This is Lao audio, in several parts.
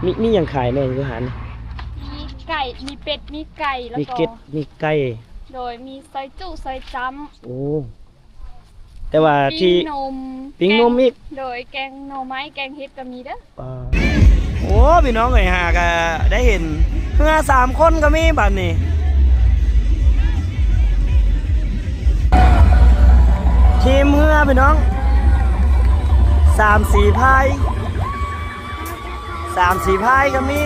ມີ ມີຫຍັງຂາຍແດ່ຢູ່ຮ້ານນີ້? ມີໄກ່ ມີເປັດ ມີໄກ່ ແລ້ວກໍ ມີເກັດ ມີໄກ່ ໂດຍ ມີຊອຍຈຸ ຊອຍຈ້ຳ ໂອ້ ແຕ່ວ່າທີ່ ປີ້ງນົມ ປີ້ງນົມອີກ ໂດຍ ແກງໜໍ່ໄມ້ ແກງເຫັດກໍມີເດີ້. ວ້າວ ໂອ້ ພີ່ນ້ອງເອີຍ ຫາກະໄດ້ເຫັນເຮືອສາມຄົນກໍມີບັດນີ້ ທີມເຮືອພີ່ນ້ອງ ສາມສີ່ພາຍ ສາມສີ່ພາຍກໍມີ.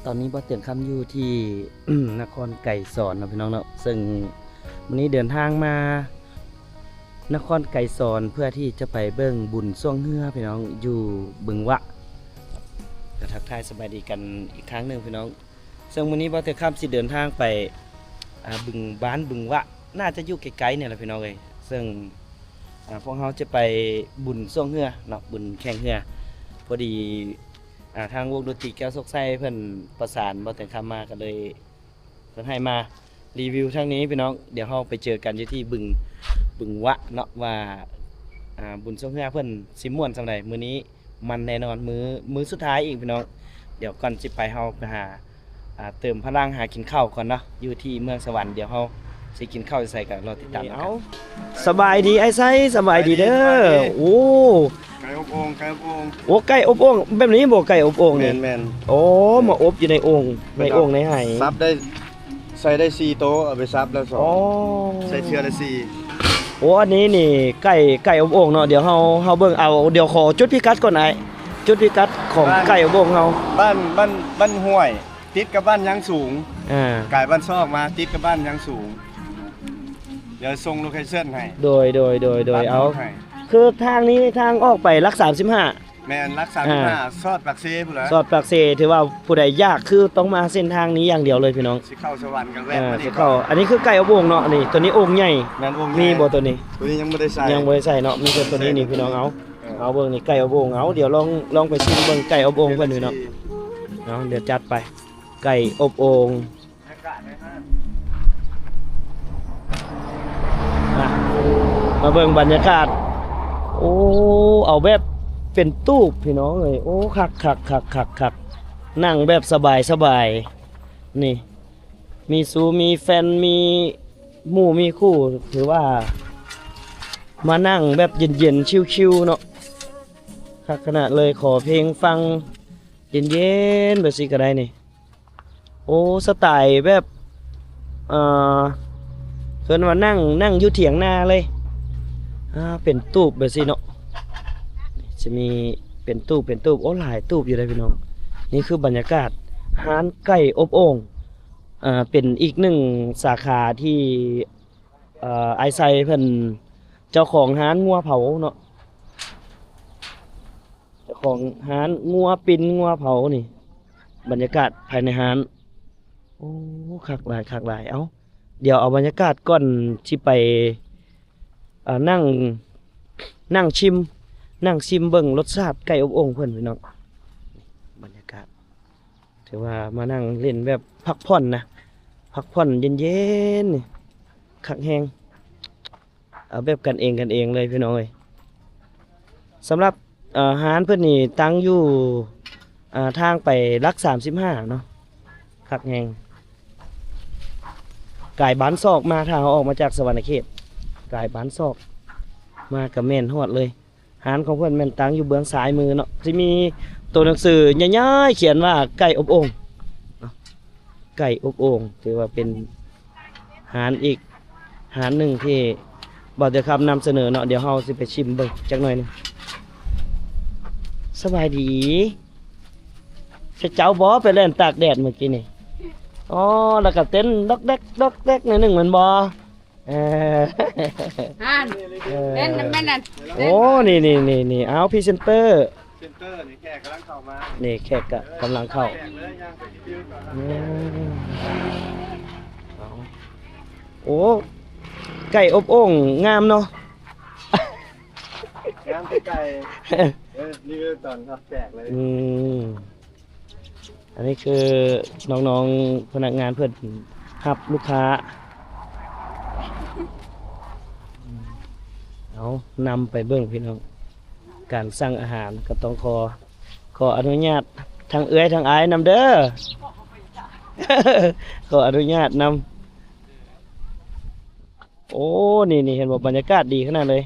ຕອນນີ້ບ່າວເຕີງຄຳຢູ່ທີ່ ນະຄອນໄກສອນເນາະພີ່ນ້ອງເນາະ ເຊິ່ງມື້ນີ້ເດີນທາງມານະຄອນໄກສອນ ເພື່ອທີ່ຈະໄປເບິ່ງບຸນຊ່ວງເຮືອພີ່ນ້ອງ ຢູ່ບຶງວະ ກໍທັກທາຍສະບາຍດີກັນອີກຄັ້ງໜຶ່ງພີ່ນ້ອງ. ເຊິ່ງມື້ນີ້ບ່າວເຕີງຄຳຊິເດີນທາງໄປ ອ່າ ບຶງ ບ້ານບຶງວະ ໜ້າຈະຢູ່ໃກ້ໆນີ້ແຫຼະພີ່ນ້ອງເອີຍ ເຊິ່ງ ອ່າ ພວກເຮົາຈະໄປບຸນຊ່ວງເຮືອເນາະ ບຸນແຂ່ງເຮືອ ພໍດີ ອ່າ ທາງວົງດົນຕີແກ້ວໂຊກໄຊເພິ່ນປະສານບ່າວເຕີງຄຳມາ ກໍເລີຍເພິ່ນໃຫ້ມາຣີວິວທາງນີ້ພີ່ນ້ອງ. ດຽວເຮົາໄປເຈີກັນຢູ່ທີ່ບຶງ ບຶງວະເນາະ ວ່າ ອ່າ ບຸນຊ່ວງເຮືອເພິ່ນຊິມ່ວນສ່ຳໃດ ມື້ນີ້ ມັນແນ່ນອນ ມື້ ມື້ສຸດທ້າຍອີກພີ່ນ້ອງ. ດຽວກ່ອນຊິໄປ ເຮົາໄປຫາ ອ່າ ເຕີມພະລັງ ຫາກິນເຂົ້າກ່ອນເນາະ ຢູ່ທີ່ເມືອງສະຫວັນ. ດຽວເຮົາຊິກິນເຂົ້າຢູ່ໃສ ກໍລໍຕິດຕາມນຳກັນ. ເອົາ ສະບາຍດີອ້າຍໄຊ ສະບາຍດີເດີ. ສະບາຍດີ ສະບາຍດີ. ໂອ້ ໄກ່ອົບໂອ່ງ ໄກ່ອົບໂອ່ງ. ໂອ້ ໄກ່ອົບໂອ່ງ ແບບນີ້ບໍ່ ໄກ່ອົບໂອ່ງນີ້? ແມ່ນໆ. ໂອ້ ມາອົບຢູ່ໃນໂອ່ງ ໃນໂອ່ງໃນໄຫ ສັບໄດ້ ໃສ່ໄດ້ສີ່ໂຕ ເອົາໄປສັບແລ້ວສອງ ໂອ້ ໃສ່ເທື່ອລະສີ່. ໂອ້ ອັນນີ້ນີ້ໄກ່ ໄກ່ອົບໂອ່ງເນາະ. ດຽວເຮົາ ເຮົາເບິ່ງເອົາ. ດຽວຂໍຈຸດພິກັດກ່ອນອ້າຍ ຈຸດພິກັດຂອງໄກ່ອົບໂອ່ງເຮົາ. ບ້ານ ບ້ານ ບ້ານຫ້ວຍ ຕິດກັບບ້ານຍາງສູງ. ອ່າ ກາຍບ້ານຊອກມາ ຕິດກັບບ້ານຍາງສູງ. ດຽວສົ່ງໂລເຄຊັນໃຫ້. ໂດຍ ໂດຍ ໂດຍ ໂດຍ. ປັກໝຸດໃຫ້. ເອົາ ຄືທາງນີ້ ທາງອອກໄປຫຼັກສາມສິບຫ້າ. ແມ່ນ ຫຼັກສາມສິບຫ້າ ອ່າ ຊອດປາກເຊພຸ້ນລະ ຊອດປາກເຊ. ຖືວ່າຜູ້ໃດຢາກ ຄືຕ້ອງມາເສັ້ນທາງນີ້ຢ່າງດຽວເລີຍພີ່ນ້ອງ. ຊິເຂົ້າສະຫວັນກໍແວະ ອ່າ ມານີ້ ຊິເຂົ້າ. ກໍ ອັນນີ້ຄືໄກ່ອົບໂອ່ງເນາະ. ນີ້ ໂຕນີ້ໂອ່ງໃຫຍ່. ແມ່ນໂອ່ງໃຫຍ່. ມີບໍ່ໂຕນີ້? ໂຕນີ້ຍັງບໍ່ໄດ້ໃສ່ ຍັງບໍ່ໄດ້ໃສ່ເນາະ. ມີແຕ່ໂຕນີ້ນີ້ພີ່ນ້ອງ. ເອົາ ເອີ ເອົາເບິ່ງນີ້ ໄກ່ອົບໂອ່ງ. ເອົາ ດຽວລອງ ລອງໄປຊິມເບິ່ງໄກ່ອົບໂອ່ງເພິ່ນພີ່ນ້ອງ. ເອົາ ດຽວຈັດໄປ ໄກ່ອົບໂອ່ງ. ມາເບິ່ງບັນຍາກາດ. ໂອ້ ເອົາແບບເປັນຕູບພີ່ນ້ອງເອີຍ. ໂອ້ ຄັກໆໆໆໆ. ນັ່ງແບບສະບາຍໆ ນີ້ ມີຊູມີແຟນ ມີໝູ່ມີຄູ່ ຖືວ່າມານັ່ງແບບເຢັນໆ ຊິວໆ ເນາະ. ຄັກຂະໜາດເລີຍ. ຂໍເພງຟັງເຢັນໆ ແບບຊີ້ກໍໄດ້ນີ້. ໂອ້ ສະໄຕແບບ ເອີ ເອີ້ນວ່ານັ່ງ ນັ່ງຢູ່ຖຽງນາເລີຍ. ອ່າ ເປັນຕູບແບບຊີ້ເນາະ. ຈະມີເປັນຕູບ ເປັນຕູບ. ໂອ້ ຫຼາຍຕູບຢູ່ເດ້ພີ່ນ້ອງ. ນີ້ຄືບັນຍາກາດຮ້ານໄກ່ອົບໂອ່ງ. ເປັນອີກໜຶ່ງສາຂາທີ່ ເອີ ອ້າຍໄຊເພິ່ນ ເຈົ້າຂອງຮ້ານງົວເຜົາເນາະ. ເຈົ້າຂອງຮ້ານງົວປິ່ນ ງົວເຜົານີ້. ບັນຍາກາດພາຍໃນຮ້ານ ໂອ້ ຄັກຫຼາຍ ຄັກຫຼາຍ. ເອົ້າ ດຽວເອົາບັນຍາກາດກ່ອນຊິໄປ ເອີ ນັ່ງ ນັ່ງຊິມ ນັ່ງຊິມເບິ່ງລົດຊາດໄກ່ອົບໂອ່ງເພິ່ນພີ່ນ້ອງ. ບັນຍາກາດ ຖືວ່າມານັ່ງຫຼິ້ນແບບພັກຜ່ອນນະ ພັກຜ່ອນເຢັນໆ ນີ້ ຄັກແຮງ. ເອົາແບບກັນເອງກັນເອງເລີຍພີ່ນ້ອງເອີຍ. ສຳລັບ ເອີ ຮ້ານເພິ່ນນີ້ຕັ້ງຢູ່ ເອີ ທາງໄປຫຼັກສາມສິບຫ້າເນາະ. ຄັກແຮງ. ກາຍບ້ານຊອກມາ ຖ້າເຮົາອອກມາຈາກສະຫວັນນະເຂດ ກາຍບ້ານຊອກມາກໍແມ່ນຮອດເລີຍ. ຮ້ານຂອງເພິ່ນແມ່ນຕັ້ງຢູ່ເບື້ອງຊ້າຍມືເນາະ. ຊິມີໂຕໜັງສືໃຫຍ່ໆຂຽນວ່າໄກ່ອົບໂອ່ງເນາະ. ໄກ່ອົບໂອ່ງ ຖືວ່າເປັນຮ້ານອີກຮ້ານໜຶ່ງທີ່ບ່າວເຕີງຄຳນຳສະເໜີເນາະ. ດຽວເຮົາຊິໄປຊິມເບິ່ງຈັກໜ້ອຍໜຶ່ງ. ສະບາຍດີ. ເຈົ້າບໍ່ໄປແລ່ນຕາກແດດມື້ກີ້ນີ້? ອໍ ແລ້ວກໍເຕັ້ນດອກແດກ ດອກແດກໜ້ອຍໜຶ່ງແມ່ນບໍ່? ເອີ ຫັ້ນ ເອີ ເຕັ້ນນຳແມ່ນນັ້ນ. ໂອ້ ນີ້ໆໆໆ ເອົາ ພຣີເຊັນເຕີ. ເຕີນີ້ແຂກກຳລັງເຂົ້າມາ ນີ້ແຂກກະກຳລັງເຂົ້າ ແຂກເລີຍ ຍ່າງໄປທີ່ວິວກ່ອນ ອືມ ເອົາ ໂອ້ ໄກ່ອົບໂອ່ງງາມເນາະ ງາມຄືໄກ່ ເອີ ຣີວິວຕອນຮັບແຂກເລີຍ ອືມ ອັນນີ້ຄືນ້ອງໆ ພະນັກງານເພິ່ນຮັບລູກຄ້າ ເອົາ ນຳໄປເບິ່ງພີ່ນ້ອງ ການສັ່ງອາຫານກໍຕ້ອງຂໍ ຂໍອະນຸຍາດທັງເອື້ອຍທັງອ້າຍນຳເດີ ຂໍອະນຸຍາດນຳ ໂອ້ ນີ້ໆ ເຫັນບໍ່ ບັນຍາກາດດີຂະໜາດເລີຍ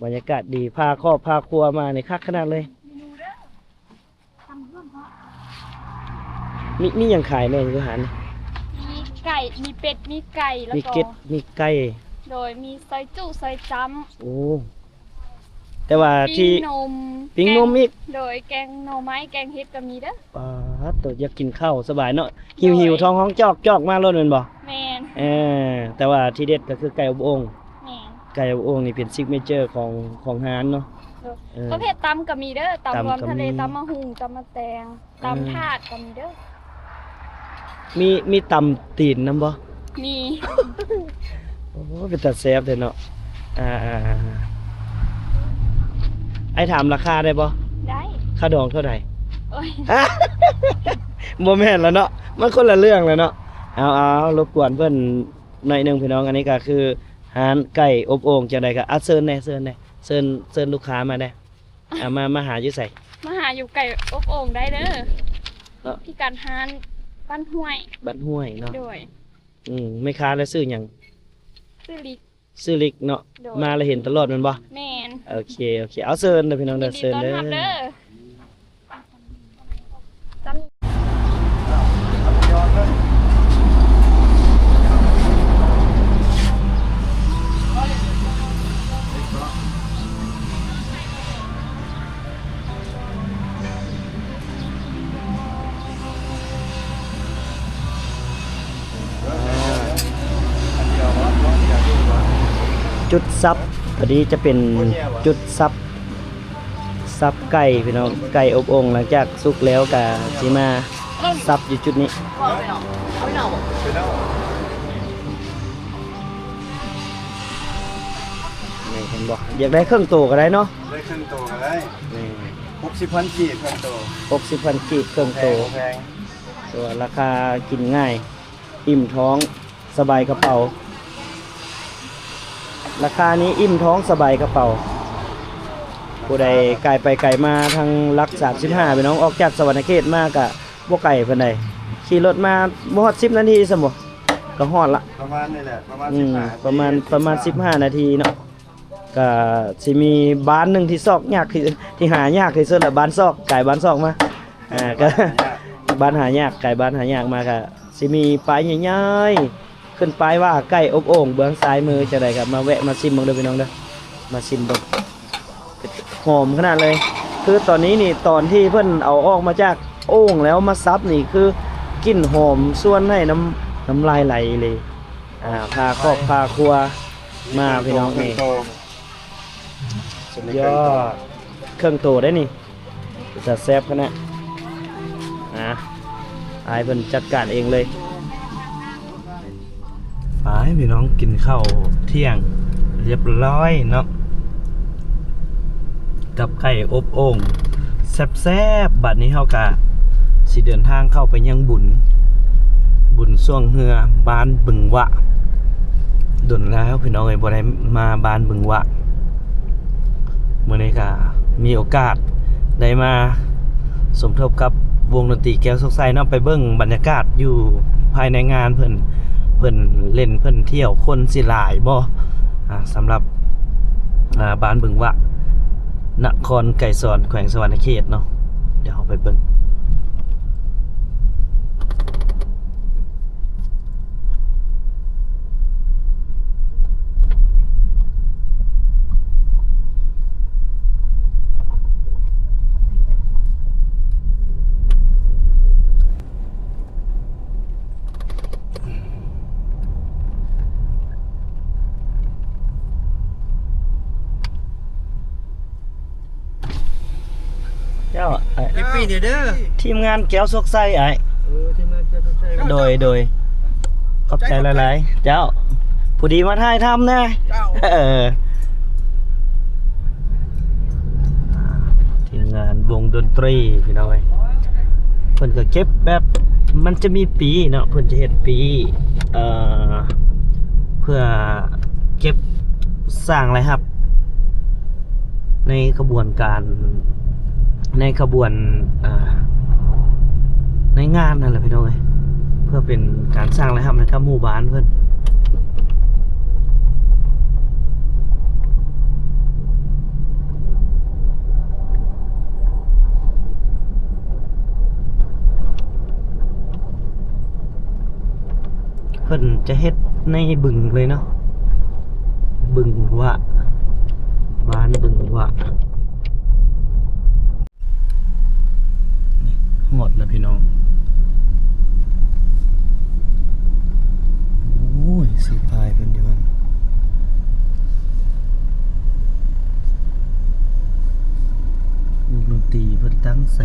ບັນຍາກາດດີ ພາຄອບພາຄົວມານີ້ຄັກຂະໜາດເລີຍ. ມີ ມີຫຍັງຂາຍແດ່ຢູ່ຮ້ານນີ້? ມີໄກ່ ມີເປັດ ມີໄກ່ ແລ້ວກໍ ມີເກັດ ມີໄກ່ ໂດຍ ມີຊອຍຈຸ ຊອຍຈ້ຳ ໂອ້ ແຕ່ວ່າທີ່ ປີ້ງນົມ ປີ້ງນົມອີກ ໂດຍ ແກງໜໍ່ໄມ້ ແກງເຫັດກໍມີເດີ ປາດໂຕ ຢາກກິນເຂົ້າສະບາຍເນາະ ຫິວໆ ທ້ອງຮ້ອງຈອກໆ ມາໂລດແມ່ນບໍ່? ແມ່ນ ເອີ ແຕ່ວ່າທີ່ເດັດກໍຄືໄກ່ອົບໂອ່ງ ແມ່ນ ໄກ່ອົບໂອ່ງນີ້ເປັນຊິກເນເຈີຂອງ ຂອງຮ້ານເນາະ ເອີ ປະເພດຕຳກໍມີເດີ ຕຳລວມທະເລ ຕຳບັກຫຸ່ງ ຕຳໝາກແຕງ ຕຳຖາດກໍມີເດີ ມີ ມີຕຳຕີນນຳບໍ່? ມີ ໂອ້ ເປັນຕາແຊບແທ້ເນາະ ອ່າໆ ອ້າຍຖາມລາຄາໄດ້ບໍ່? ໄດ້ ຄ່າດອງເທົ່າໃດ? ໂອ້ຍ ບໍ່ແມ່ນລະເນາະ ມັນຄົນລະເລື່ອງລະເນາະ ເອົາໆ ລົບກວນເພິ່ນໜ້ອຍໜຶ່ງພີ່ນ້ອງ ອັນນີ້ກໍຄືຮ້ານໄກ່ອົບໂອ່ງ ຈັ່ງໃດກໍ ອາ ເຊີນແດ່ ເຊີນແດ່ ເຊີນ ເຊີນລູກຄ້າມາແດ່ ອາ ມາ ມາຫາຢູ່ໃສ? ມາຫາຢູ່ໄກ່ອົບໂອ່ງໄດ້ເດີ ເນາະ ພິກັດຮ້ານບ້ານຫ້ວຍ ບ້ານຫ້ວຍເນາະ ໂດຍ ອືມ ແມ່ຄ້າລະຊື່ຫຍັງ? ຊື່ລິກ ຊື່ລິກເນາະ ໂດຍ ມາລະເຫັນຕະຫຼອດແມ່ນບໍ່? ແມ່ນ ໂອເຄ ໂອເຄ ເອົາ ເຊີນເດີພີ່ນ້ອງເດີ ເຊີນເດີ ຍິນດີຕ້ອນຮັບເດີ. ຈຸດສັບ ອັນນີ້ຈະເປັນຈຸດສັບ ສັບໄກ່ພີ່ນ້ອງ ໄກ່ອົບໂອ່ງ ຫຼັງຈາກສຸກແລ້ວກະຊິມາສັບຢູ່ຈຸດນີ້ ນີ້ເຫັນບໍ່ ຢາກໄດ້ເຄິ່ງໂຕກໍໄດ້ເນາະ ໄດ້ເຄິ່ງໂຕກໍໄດ້ ນີ້ ຫົກສິບພັນກີບເຄິ່ງໂຕ ຫົກສິບພັນກີບເຄິ່ງໂຕ ບໍ່ແພງ ບໍ່ແພງ ຖືວ່າລາຄາກິນງ່າຍ ອີ່ມທ້ອງ ສະບາຍກະເປົາ ລາຄານີ້ອີ່ມທ້ອງສະບາຍກະເປົາ ຜູ້ໃດກາຍໄປກາຍມາທາງຫຼັກສາມສິບຫ້າ ພີ່ນ້ອງ ອອກຈາກສະຫວັນນະເຂດມາກະບໍ່ໄກປານໃດ ຂີ່ລົດມາບໍ່ຮອດສິບນາທີຊ້ຳບໍ່ ກະຮອດລະ ປະມານນີ້ແຫຼະ ປະມານ ອືມ ສິບຫ້າ ປະມານ ປະມານສິບຫ້ານາທີເນາະ ກະຊິມີບ້ານໜຶ່ງທີ່ຊອກຍາກທີ່ ທີ່ຫາຍາກທີ່ສຸດລະ ບ້ານຊອກ ກາຍບ້ານຊອກມາ ອ່າ ກະ ບ້ານຫາຍາກ ກາຍບ້ານຫາຍາກມາກະ ຊິມີປ້າຍໃຫຍ່ໆ ຂຶ້ນປ້າຍວ່າໄກ່ອົບໂອ່ງເບື້ອງຊ້າຍມື ຈັ່ງໃດກໍມາແວະມາຊິມເບິ່ງເດີພີ່ນ້ອງເດີ ມາຊິມເບິ່ງ ຫອມຂະໜາດເລີຍ ຄືຕອນນີ້ນີ້ ຕອນທີ່ເພິ່ນເອົາອອກມາຈາກໂອ່ງແລ້ວມາສັບນີ້ ຄືກິ່ນຫອມຊວນໃຫ້ນ້ຳ ນ້ຳລາຍໄຫຼເລີຍ ອ່າ ພາຄອບພາຄົວມາພີ່ນ້ອງເອີຍ ສຸດຍອດ ເຄິ່ງໂຕໄດ໋ນີ້. ເປັນຕາແຊບຂະໜາດ ອ່າ ອ້າຍເພິ່ນຈັດການເອງເລີຍ ໄປພີ່ນ້ອງ ກິນເຂົ້າທ່ຽງຮຽບຮ້ອຍເນາະ ກັບໄກ່ອົບໂອ່ງແຊບໆ ບາດນີ້ເຮົາກະຊິເດີນທາງເຂົ້າໄປຍັງບຸນ ບຸນຊ່ວງເຮືອບ້ານບຶງຫວະ ດົນແລ້ວພີ່ນ້ອງເອີຍ ບໍ່ໄດ້ມາບ້ານບຶງຫວະ ມື້ນີ້ກະມີໂອກາດໄດ້ມາສົມທົບກັບວົງດົນຕີແກ້ວໂຊກໄຊເນາະ ໄປເບິ່ງບັນຍາກາດຢູ່ພາຍໃນງານເພິ່ນ ເພິ່ນຫຼິ້ນເພິ່ນທ່ຽວ ຄົນຊິຫຼາຍບໍ່ ອ່າ ສຳລັບ ອ່າ ບ້ານບຶງຫວະ ນະຄອນໄກສອນ ແຂວງສະຫວັນນະເຂດເນາະ ດຽວເຮົາໄປເບິ່ງ. ແຮບປີ້ເດີ ທີມງານແກ້ວໂຊກໄຊອ້າຍ. ເອີ ທີມງານແກ້ວໂຊກໄຊ. ໂດຍ ໂດຍ ຂອບໃຈຫຼາຍໆ ເຈົ້າ. ພໍດີມາຖ່າຍທຳແດ່. ເຈົ້າ. ເອີ ທີມງານວົງດົນຕຣີພີ່ນ້ອງເອີຍ ເພິ່ນກໍເກັບແບບ ມັນຈະມີປີ້ເນາະ ເພິ່ນຈະເຮັດປີ້ ເອີ ເພື່ອເກັບສ້າງລາຍຮັບ ໃນຂະບວນການ ໃນຂະບວນ ອ່າ ໃນງານນັ້ນແຫຼະພີ່ນ້ອງເອີຍ ເພື່ອເປັນການສ້າງລາຍຮັບໃຫ້ກັບໝູ່ບ້ານເພິ່ນ. ເພິ່ນຈະເຮັດໃນບຶງເລີຍເນາະ ບຶງວະ ບ້ານບຶງວະ. ຮອດແລ້ວພີ່ນ້ອງ. ໂອ້ຍ ສີພາຍເພິ່ນຢູ່ຫັ້ນ. ວົງດົນຕີເພິ່ນຕັ້ງໃສ.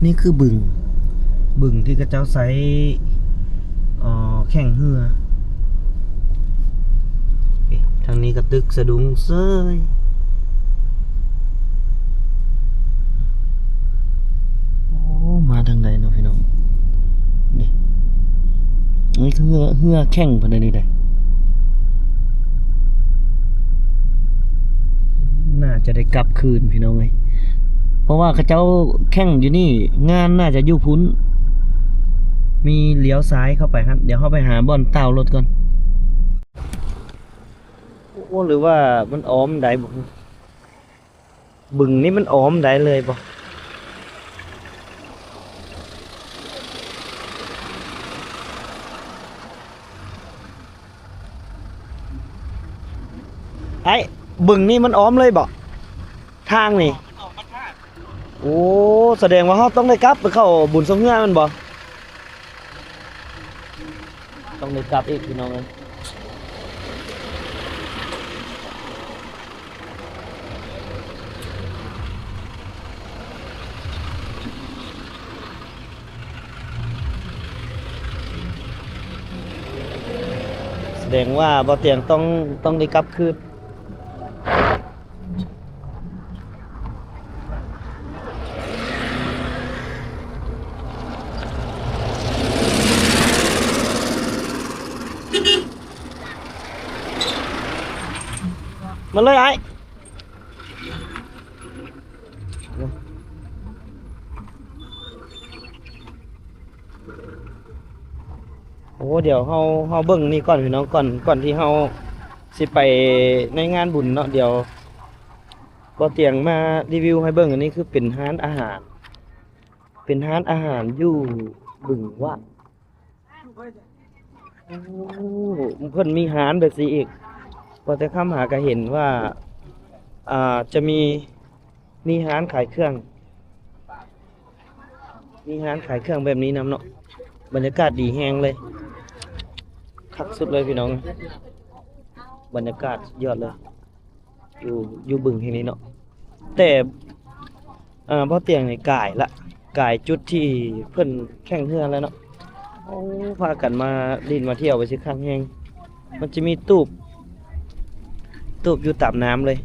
ນີ້ຄືບຶງ ບຶງທີ່ເຂົາເຈົ້າໃຊ້ ເອີ ແຂ່ງເຮືອ. ເອະ ທາງນີ້ກໍຕຶກສະດຸ້ງເສີຍ. ໂອ້ ມາທາງໃດເນາະພີ່ນ້ອງ? ນີ້ ນີ້ຄືເຮືອ ເຮືອແຂ່ງເພິ່ນນີ້ເດ້. ໜ້າຈະໄດ້ກັບຄືນພີ່ນ້ອງເອີຍ ເພາະວ່າເຂົາເຈົ້າແຂ່ງຢູ່ນີ້ ງານໜ້າຈະຢູ່ພຸ້ນ ມີລ້ຽວຊ້າຍເຂົ້າໄປຫັ້ນ. ດຽວເຮົາໄປຫາບ່ອນຕ່າວລົດກ່ອນ. ໂອ້ ຫຼືວ່າມັນອ້ອມໄດ້ບໍ່? ບຶງນີ້ມັນອ້ອມໄດ້ເລີຍບໍ່? ອ້າຍ ບຶງນີ້ມັນອ້ອມເລີຍບໍ່? ທາງນີ້ ໂອ້ ສະແດງວ່າເຮົາຕ້ອງໄດ້ກັບໄປເຂົ້າບຸນຊ່ວງເຮືອແມ່ນບໍ່? ຕ້ອງໄດ້ກັບອີກພີ່ນ້ອງເອີຍ. ສະແດງວ່າບໍ່ຕຽງຕ້ອງ ຕ້ອງໄດ້ກັບຄືນ. ມາເລີຍອ້າຍ. ໂອ້ ດຽວເຮົາ ເຮົາເບິ່ງນີ້ກ່ອນພີ່ນ້ອງ ກ່ອນ ກ່ອນທີ່ເຮົາຊິໄປໃນງານບຸນເນາະ. ດຽວບໍ່ຕຽງມາຣີວິວໃຫ້ເບິ່ງ. ອັນນີ້ຄືເປັນຮ້ານອາຫານ ເປັນຮ້ານອາຫານຢູ່ບຶງວະ. ໂອ້ ເພິ່ນມີຮ້ານແບບຊີ້ອີກ. ບໍ່ແຕ່ຄຳຫາກະເຫັນວ່າ ອ່າ ຈະມີ ມີຮ້ານຂາຍເຄື່ອງ ມີຮ້ານຂາຍເຄື່ອງແບບນີ້ນຳເນາະ. ບັນຍາກາດດີແຮງເລີຍ ຄັກສຸດເລີຍພີ່ນ້ອງ ບັນຍາກາດສຸດຍອດເລີຍ. ຢູ່ ຢູ່ບຶງແຫ່ງນີ້ເນາະ ແຕ່ ເອີ ບໍ່ຕຽງນີ້ກາຍລະ ກາຍຈຸດທີ່ເພິ່ນແຂ່ງເຮືອແລ້ວເນາະ. ໂອ້ ພາກັນມາຫຼິ້ນມາທ່ຽວໄປຊິຄັກແຮງ. ມັນຈະມີຕູບ ຕູບຢູ່ຕາມນ້ຳເລີຍ.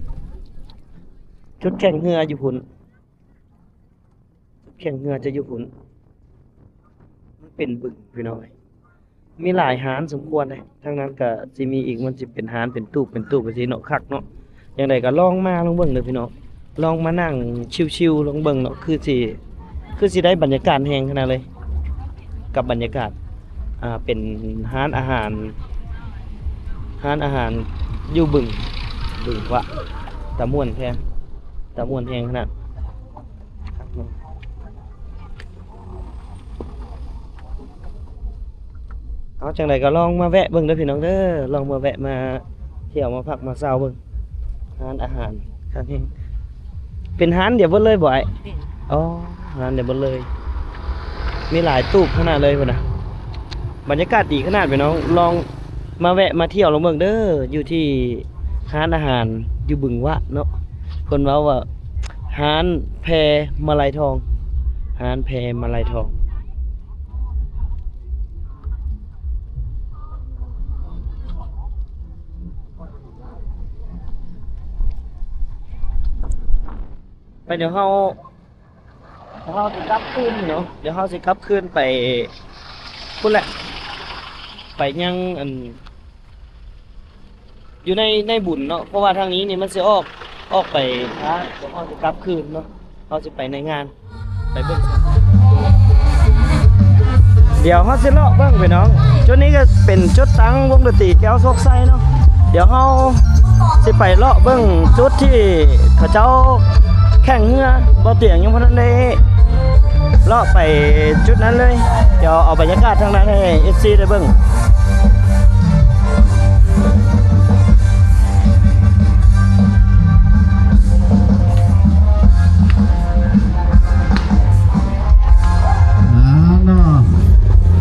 ຈຸດແຂ່ງເຮືອຢູ່ພຸ້ນ ແຂ່ງເຮືອຈະຢູ່ພຸ້ນ ມັນເປັນບຶງພີ່ນ້ອງເອີຍ. ມີຫຼາຍຮ້ານສົມຄວນເດ້ ທາງນັ້ນກະຊິມີອີກ ມັນຊິເປັນຮ້ານເປັນຕູບເປັນຕູບໄປຊີ້ເນາະ ຄັກເນາະ. ຈັ່ງໃດກະລອງມາລອງເບິ່ງເດີພີ່ນ້ອງ ລອງມານັ່ງຊິວໆລອງເບິ່ງເນາະ ຄືຊິ ຄືຊິໄດ້ບັນຍາກາດແຮງຂະໜາດເລີຍ ກັບບັນຍາກາດ ອ່າ ເປັນຮ້ານອາຫານ ຮ້ານອາຫານຢູ່ບຶງ ບຶງວະ ຕາມ່ວນແທ້ ຕາມ່ວນແຮງຂະໜາດ. ເອົາ ຈັ່ງໃດກໍລອງມາແວະເບິ່ງເດີພີ່ນ້ອງເດີ ລອງມາແວະມາທ່ຽວມາພັກມາເຊົາເບິ່ງ ຮ້ານອາຫານຄັກແຮງ. ເປັນຮ້ານດຽວເບິດເລີຍບໍ່ອ້າຍ? ເປັນ ອໍ ຮ້ານດຽວເບິດເລີຍ ມີຫຼາຍຕູບຂະໜາດເລີຍພຸ້ນນະ. ບັນຍາກາດດີຂະໜາດພີ່ນ້ອງ ລອງ ມາແວະມາທ່ຽວລອງເບິ່ງເດີ ຢູ່ທີ່ຮ້ານອາຫານຢູ່ບຶງວະເນາະ ເພິ່ນເວົ້າວ່າຮ້ານແພມາໄລທອງ ຮ້ານແພມາໄລທອງ. ໄປ ດຽວເຮົາ ເຮົາຊິກັບຄືນເນາະ ດຽວເຮົາຊິກັບຄືນໄປພຸ້ນແຫຼະ ໄປຍັງອັນ ຢູ່ໃນ ໃນບຸນເນາະ ເພາະວ່າທາງນີ້ນີ້ມັນຊິອອກ ອອກໄປ ດຽວເຮົາຊິກັບຄືນເນາະ ເຮົາຊິໄປໃນງານ ໄປເບິ່ງ ດຽວເຮົາຊິເລາະເບິ່ງພີ່ນ້ອງ ຈຸດນີ້ກໍເປັນຈຸດຕັ້ງວົງດົນຕີແກ້ວໂຊກໄຊເນາະ ດຽວເຮົາຊິໄປເລາະເບິ່ງຈຸດທີ່ເຂົາເຈົ້າແຂ່ງເຮືອ ບໍ່ຕຽງຍັງບໍ່ທັນໄດ້ເລາະໄປຈຸດນັ້ນເລີຍ ດຽວເອົາບັນຍາກາດທາງນັ້ນໃຫ້ເອັຟຊີໄດ້ເບິ່ງ. ອ່າເນາະ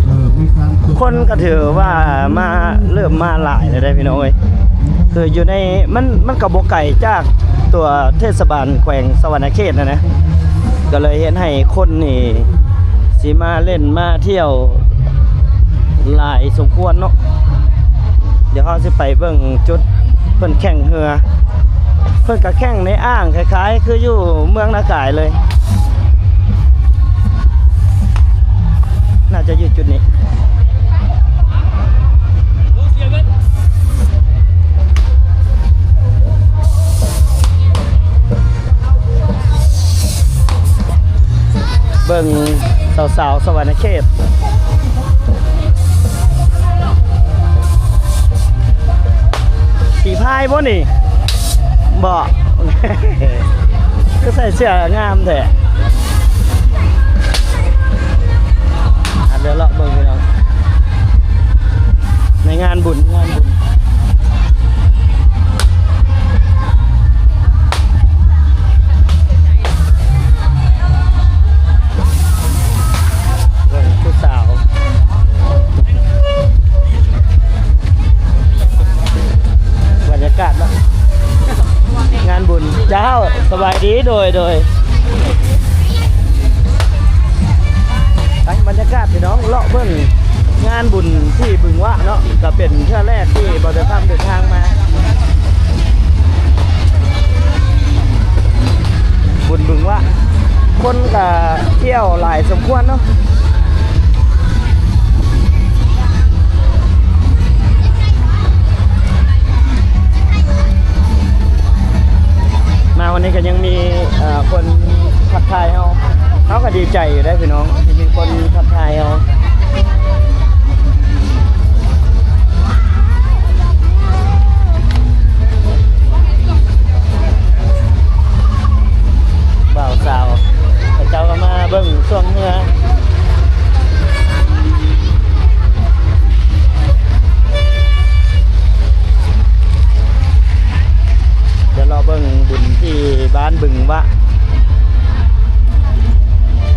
ເອີ ມີການຕົກ ຄົນກໍຖືວ່າມາ ເລີ່ມມາຫຼາຍແລ້ວເດ້ພີ່ນ້ອງເອີຍ ຄືຢູ່ໃນ ມັນ ມັນກໍບໍ່ໄກຈາກຕົວເທດສະບານແຂວງສະຫວັນນະເຂດຫັ້ນນະ ກໍເລີຍເຮັດໃຫ້ຄົນນີ້ຊິມາຫຼິ້ນມາທ່ຽວຫຼາຍສົມຄວນເນາະ. ດຽວເຮົາຊິໄປເບິ່ງຈຸດເພິ່ນແຂ່ງເຮືອ ເພິ່ນກໍແຂ່ງໃນອ່າງ ຄ້າຍໆຄືຢູ່ເມືອງນາກາຍເລີຍ ໜ້າຈະຢູ່ຈຸດນີ້. ເບິ່ງສາວໆ ສະຫວັນນະເຂດ ສີພາຍບໍ່ນີ້? ບໍ່ ຄືໃສ່ເສື້ອງາມແທ້. ອ່ະ ດຽວເລາະເບິ່ງພີ່ນ້ອງ ໃນງານບຸນ ງານບຸນ ເບິ່ງຜູ້ສາວ ບັນຍາກາດເນາະ ງານບຸນ. ເຈົ້າ ສະບາຍດີ ໂດຍ ໂດຍ. ໄປ ບັນຍາກາດພີ່ນ້ອງ ເລາະເບິ່ງງານບຸນທີ່ບຶງວະເນາະ ກໍເປັນເທື່ອແລກທີ່ບ່າວເດີຄຳເດີນທາງມາ ບຸນບຶງວະ ຄົນກໍທ່ຽວຫຼາຍສົມຄວນເນາະ. ມາວັນນີ້ກໍຍັງມີ ເອີ ຄົນທັກທາຍເຮົາ ເຮົາກໍດີໃຈຢູ່ເດ້ພີ່ນ້ອງ ທີ່ມີຄົນທັກທາຍເຮົາ. ບ່າວສາວ ເຂົາເຈົ້າກໍມາເບິ່ງຊ່ວງເຮືອ ດຽວລໍເບິ່ງບຸນທີ່ບ້ານບຶງວະ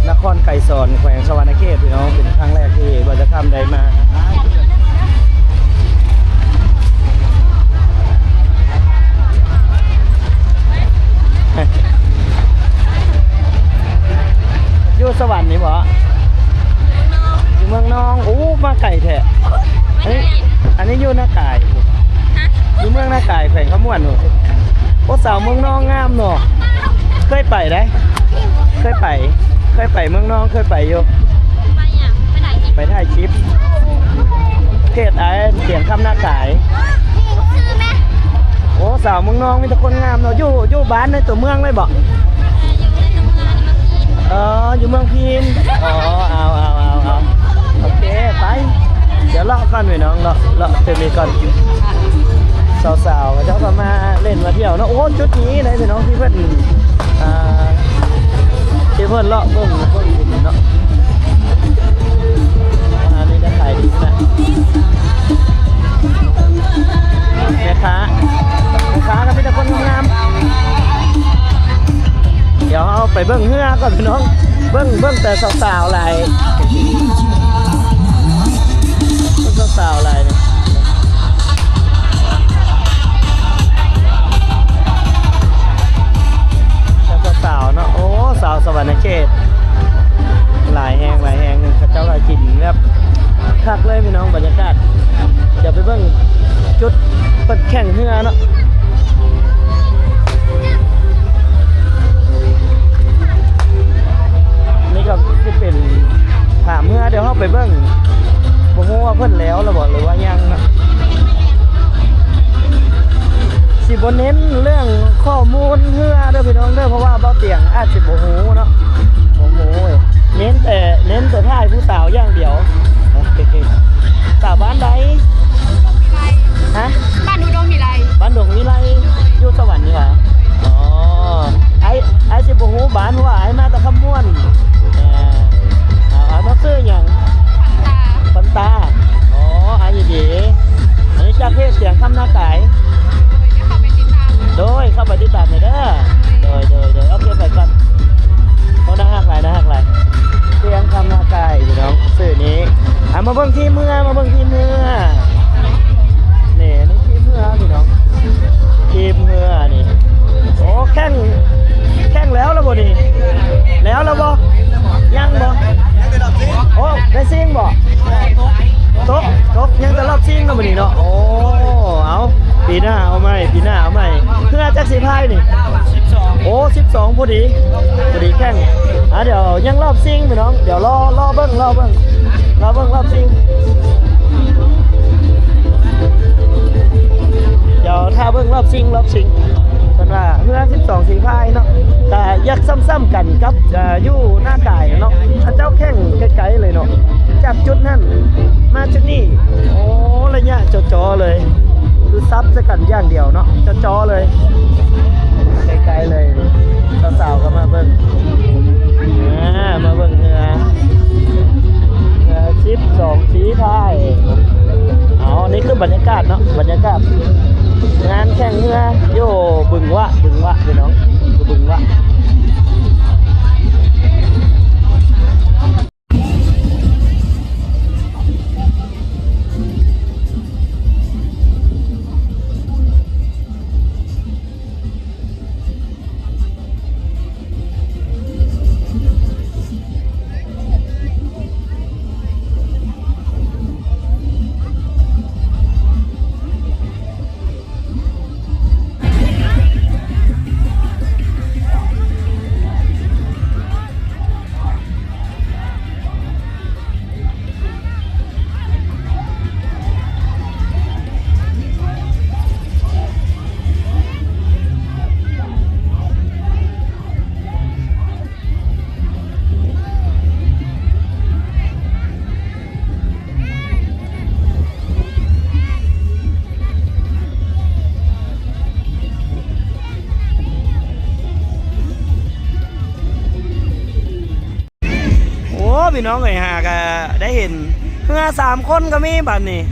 ນະຄອນໄກສອນ ແຂວງສະຫວັນນະເຂດ ພີ່ນ້ອງ ເປັນຄັ້ງແລກທີ່ບ່າວຈະຄຳໄດ້ມາ. ຢູ່ສະຫວັນນີ້ບໍ່? ຢູ່ເມືອງນອງ. ໂອ້ ມາໄກແທ້. ອັນນີ້ ອັນນີ້ຢູ່ນາກາຍ. ຢູ່ເມືອງນາກາຍ ແຂວງຄຳມ່ວນພຸ້ນ. ໂອ້ ສາວເມືອງນອງງາມເນາະ. ເຄີຍໄປໃດ໋ ເຄີຍໄປ ເຄີຍໄປເມືອງນອງ ເຄີຍໄປຢູ່. ໄປຫຍັງ? ໄປຖ່າຍຄລິບ ໄປຖ່າຍຄລິບ ເພຈອ້າຍສຽງຄຳນາກາຍ. ໂອ້ ສາວເມືອງນອງມີແຕ່ຄົນງາມເນາະ. ຢູ່ ຢູ່ບ້ານໃນຕົວເມືອງເລີຍບໍ່? ເອີ ຢູ່ໃນຕົວເມືອງ ຢູ່ເມືອງພີນ. ອໍ ເອົາ ເອົາ ເອົາ ເອົາ ໂອເຄ ໄປ ດຽວເລາະກ່ອນພີ່ນ້ອງ ເລາະ ເລາະຈຸດນີ້ກ່ອນ. ສາວໆ ເຂົາເຈົ້າກໍມາຫຼິ້ນມາທ່ຽວເນາະ. ໂອ້ ຈຸດນີ້ເດ້ພີ່ນ້ອງ ທີ່ເພິ່ນ ອ່າ ທີ່ເພິ່ນເລາະເບິ່ງ ເບິ່ງເນາະ. ອັນນີ້ກໍຂາຍດີນະ ແມ່ຄ້າ ແມ່ຄ້າກໍມີແຕ່ຄົນງາມ. ດຽວເຮົາໄປເບິ່ງເຮືອກ່ອນພີ່ນ້ອງ ເບິ່ງ ເບິ່ງແຕ່ສາວໆຫຼາຍ ເບິ່ງສາວໆຫຼາຍນີ້. ນີ້ກໍຊິເປັນທ່າເຮືອ ດຽວເຮົາໄປເບິ່ງ ບໍ່ຮູ້ວ່າເພິ່ນແລ້ວລະບໍ່ ຫຼືວ່າຍັງເນາະ. ຊິບໍ່ເນັ້ນເລື່ອງຂໍ້ມູນເຮືອເດີພີ່ນ້ອງເດີ ເພາະວ່າບ່າວຕຽງອາດຊິບໍ່ຮູ້ເນາະ ບໍ່ຮູ້ເວີຍ ເນັ້ນແຕ່ ເນັ້ນແຕ່ຖ່າຍຜູ້ສາວຢ່າງດຽວ. ສາວບ້ານໃດ? ຮະ? ບ້ານອຸດົມວິໄລ. ບ້ານດົງວິໄລ ຢູ່ສະຫວັນນີ້ຫວາ? ອໍ ອ້າຍ ອ້າຍຊິບໍ່ຮູ້ບ້ານ ເພາະວ່າອ້າຍມາແຕ່ຄຳມ່ວນ. ເອີ ເອົາ ເອົາ ນ້ອງຊື່ຫຍັງ? ຂວັນຕາ. ຂວັນຕາ. ອໍ ອ້າຍຍິນດີ. ອັນນີ້ຈາກເພຈສຽງຄຳນາກາຍ. ໂດຍ ເຂົ້າໄປຕິດຕາມແດ່ເດີ. ໂດຍ ໂດຍ ໂດຍ ໂອເຄ ໄປກ່ອນ. ໂອ້ ໜ້າຮັກຫຼາຍ ໜ້າຮັກຫຼາຍ. ສຽງຄຳນາກາຍ ພີ່ນ້ອງ ຊື່ນີ້. ອ່ະ ມາເບິ່ງທີມເຮືອ ມາເບິ່ງທີມເຮືອ. ນີ້ ອັນນີ້ທີມເຮືອ ພີ່ນ້ອງ ທີມເຮືອນີ້. ໂອ້ ແຂ່ງ ແຂ່ງແລ້ວລະບໍ່ນີ້? ແລ້ວລະບໍ່? ຍັງບໍ່? ໂອ້ ໄດ້ຊິງບໍ່? ຕົກ ຕົກ ຍັງແຕ່ລອບຊິງເນາະ ມື້ນີ້ເນາະ. ໂອ້ ເອົາ ປີໜ້າເອົາໃໝ່ ປີໜ້າເອົາໃໝ່. ເຮືອຈັກສີພາຍນີ້? ສິບສອງ. ໂອ້ ສິບສອງ ພໍດີ ພໍດີແຂ່ງ. ອ່າ ດຽວຍັງລອບຊິງ ພີ່ນ້ອງ ດຽວລໍ ລໍເບິ່ງ ລໍເບິ່ງ ລໍເບິ່ງລອບຊິງ. ດຽວຖ້າເບິ່ງລອບຊິງ ລອບຊິງ. ເພິ່ນວ່າເຮືອສິບສອງສີພາຍເນາະ ກະຢາກສ່ຳໆກັນກັບ ເອີ ຢູ່ນາກາຍເນາະ. ເຂົາເຈົ້າແຂ່ງໄກໆເລີຍເນາະ ຈາກຈຸດນັ້ນມາຈຸດນີ້. ໂອ້ ໄລຍະຈໍໆເລີຍ ຄືສັບໃສ່ກັນຢ່າງດຽວເນາະ ຈໍໆເລີຍ ໄກໆເລີຍ. ນີ້ສາວໆກໍມາເບິ່ງ ອ່າ ມາເບິ່ງເຮືອ ເຮືອສິບສອງສີພາຍ. ເອົາ ນີ້ຄືບັນຍາກາດເນາະ ບັນຍາກາດງານແຂ່ງເຮືອຢູ່ບຶງວະ ບຶງວະ ພີ່ນ້ອງ ຢູ່ບຶງວະ. ໂອ້ ພີ່ນ້ອງເອີຍ ຫາກະໄດ້ເຫັນເຮືອສາມຄົນກໍມີບາດນີ້.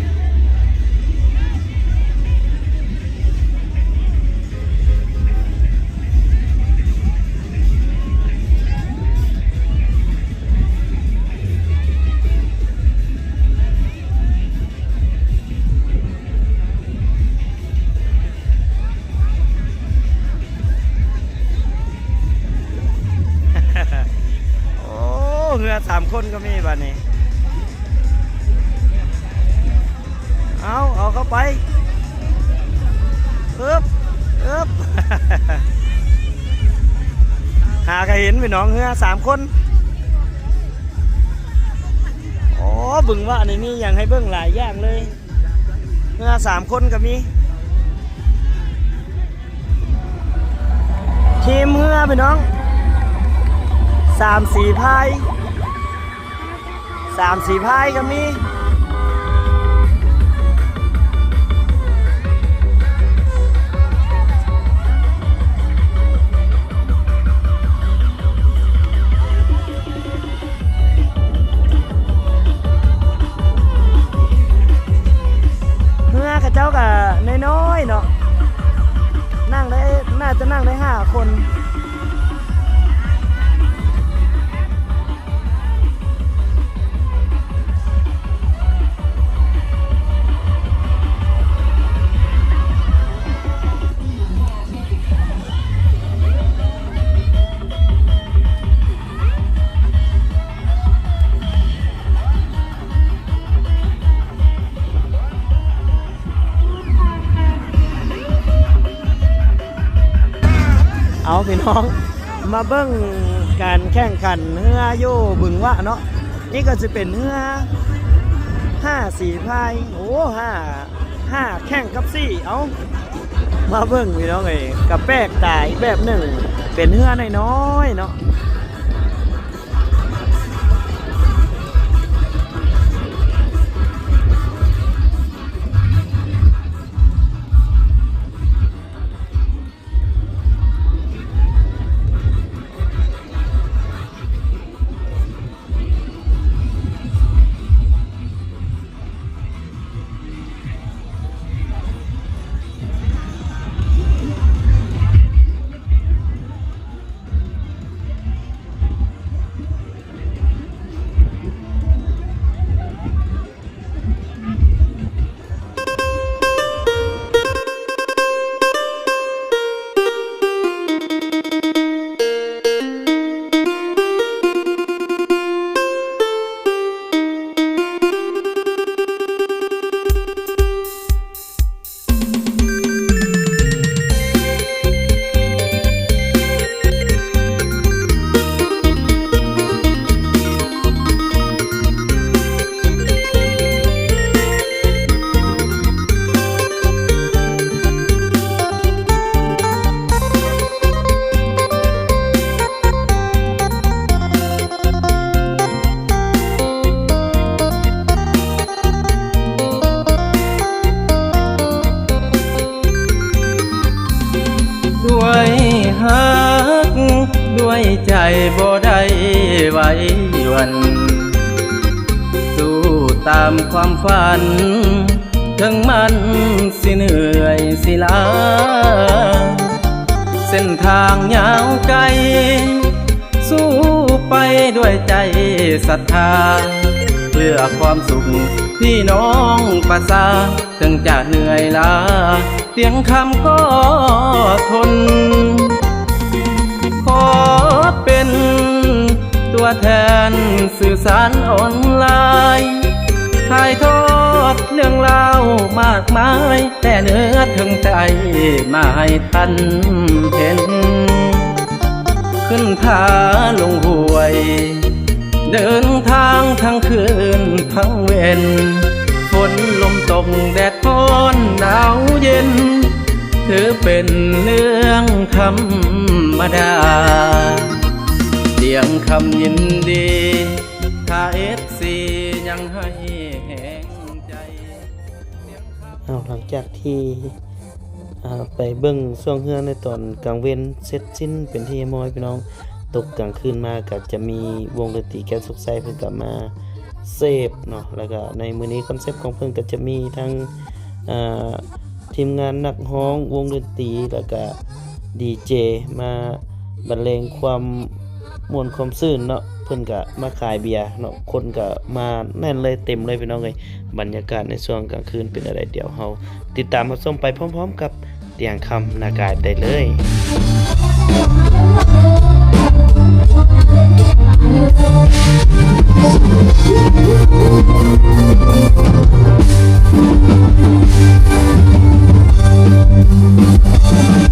ໂອ້ ເຮືອສາມຄົນກໍມີບາດນີ້. ເອົາ ເອົາເຂົ້າໄປ ອຶບ ອຶບ ຫາກະເຫັນພີ່ນ້ອງ ເຮືອສາມຄົນ. ໂອ້ ບຶງວະນີ້ມີຫຍັງໃຫ້ເບິ່ງຫຼາຍຢ່າງເລີຍ. ເຮືອສາມຄົນກໍມີ ທີມເຮືອພີ່ນ້ອງ ສາມສີພາຍ ສາມສີພາຍກໍມີ. ເຮືອເຂົາເຈົ້າກະນ້ອຍໆເນາະ ນັ່ງໄດ້ ໜ້າຈະນັ່ງໄດ້ຫ້າຄົນ. ໂ ເອົາພີ່ນ້ອງ ມາເບິ່ງການແຂ່ງຂັນເຮືອຢູ່ບຶງຫວະເນາະ. ນີ້ກໍຊິເປັນເຮືອຫ້າສີພາຍ ໂອ້ ຫ້າ ຫ້າແຂ່ງກັບສີ່ ເອົາ ມາເບິ່ງພີ່ນ້ອງເອີຍ ກໍແປກຕາອີກແບບໜຶ່ງ ເປັນເຮືອນ້ອຍໆເນາະ. ດ້ວຍຮັກ ດ້ວຍໃຈບໍ່ໄດ້ໄຫວຫວັ່ນ ສູ້ຕາມຄວາມຝັນ ເຖິງມັນຊິເມື່ອຍຊິລ້າ ເສັ້ນທາງຍາວໄກ ສູ້ໄປດ້ວຍໃຈສັດທາ ເພື່ອຄວາມສຸກພີ່ນ້ອງປະຊາ ເຖິງຈະເມື່ອຍລ້າ ຕຽງຄຳກໍທົນ ຂໍເປັນຕົວແທນສື່ສານອອນລາຍ ຖ່າຍທອດເລື່ອງລາວມາກມາຍ ແຕ່ເໜືອເທິງໃຈມາໃຫ້ທ່ານເຫັນ ຂຶ້ນຜາລົງຫ້ວຍ ເດີນທາງທັງຄືນທັງເວັນ ຝົນລົມຕົກແດດຮ້ອນໜາວເຢັນ ຖືເປັນເລື່ອງທຳມະດາ ຕຽງຄຳຍິນດີ ຖ້າເອັຟຊີຍັງໃຫ້ແຮງໃຈ ເອົາ ຫຼັງຈາກທີ່ ອ່າ ໄປເບິ່ງຊ່ວງເຮືອໃນຕອນກາງເວັນເສັດສິ້ນເປັນທີ່ຮຽບຮ້ອຍ ພີ່ນ້ອງ ຕົກກາງຄືນມາກໍຈະມີວົງດົນຕີແກ້ວສຸກໄຊ ເພິ່ນກໍມາເສບເນາະ ແລ້ວກໍໃນມື້ນີ້ຄອນເຊັບຂອງເພິ່ນກໍຈະມີທັງ ອ່າ ທີມງານນັກຮ້ອງ ວົງດົນຕີ ແລ້ວກະດີເຈ ມາບັນເລງຄວາມມ່ວນຄວາມຊື່ນເນາະ ເພິ່ນກະມາຂາຍເບຍເນາະ ຄົນກະມາແໜ້ນເລີຍ ເຕັມເລີຍ ພີ່ນ້ອງເອີຍ. ບັນຍາກາດໃນຊ່ວງກາງຄືນເປັນແນວໃດ ດຽວເຮົາຕິດຕາມຮັບຊົມໄປພ້ອມໆກັບຕຽງຄຳນາກາຍໄດ້ເລີຍ. ເ